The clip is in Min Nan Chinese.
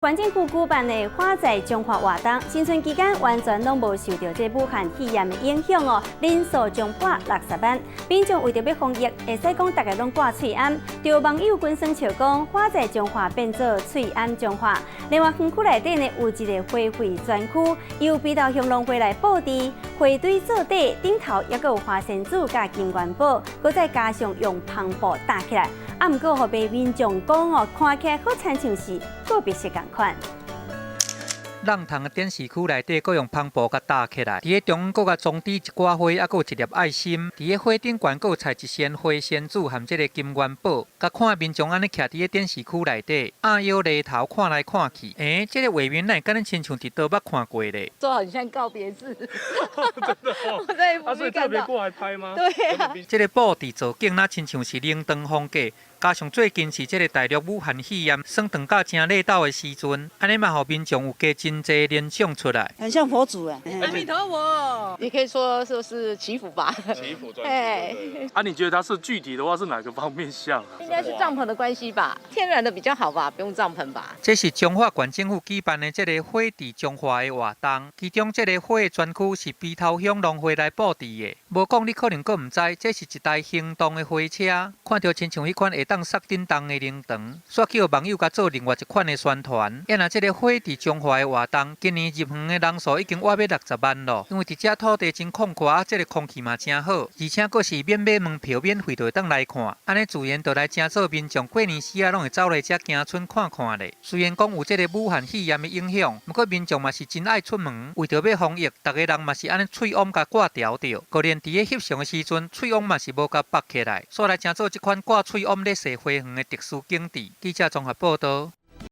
縣政府舉辦的花在彰化活動，新春期間完全攏無受著這武漢肺炎的影響哦，人數衝破60萬。民眾為著欲防疫，會使講逐家攏掛喙罨，就有網友關耍笑講，花在彰化變做喙罨彰化。另外，園區內底呢有一个花卉專區，由埤頭鄉農會來布置，花堆做底，頂頭猶閣有花仙子佮金元寶，閣再加上用帆布搭起來。啊，毋過予被民眾講哦，看起來好親像是告別式仝款。弄堂的展示區內底，閣用帆布共搭起來。佇咧中央閣共裝置一寡花，猶閣有一粒愛心。佇咧花頂懸閣有插一仙花仙子和這个金元寶。共看民眾按呢徛佇咧展示區內底，壓腰低頭看來看去。欸，這个畫面哪會敢若親像佇佗捌看過咧？做很像告別式。真的哦。我在啊，所以特別過來拍嗎？對啊。這个布置造景，若親像是靈堂風格。加上最近是這个大陸武漢肺炎算長甲誠熱鬥的時陣，按呢嘛予民眾有加真濟聯想出來。很像佛祖啊！阿彌陀佛，也可以說說是祈福吧。祈福專區。啊，你覺得它是具體的話是哪個方面像啊？應該是帳篷的關係吧，天然的比較好吧，不用帳篷吧。這是彰化縣政府舉辦的這个花佇彰化的活動，其中這个花的專區是埤頭鄉農會來布置的。無講你可能閣毋知，這是一台行動的花車，看著親像彼款會當雪振動的靈堂，煞叫網友共做另外一款的宣傳。啊若這个花佇彰化的活動，今年入園的人數已經倚欲60萬咯。因為佇遮土地真曠闊，啊，這个空氣嘛誠好，而且閣是免買門票，免費就會當來看。按呢自然就來誠做民眾過年時仔攏會走來遮行春看看咧。雖然講有這个武漢肺炎的影響，毋過民眾嘛是真愛出門，為著欲防疫，逐家人嘛是按呢喙罨共掛牢著。閣連佇咧翕相的時陣，喙罨嘛是無共縛起來，煞來成做這款掛喙罨咧踅花園的特殊景致。記者綜合報導。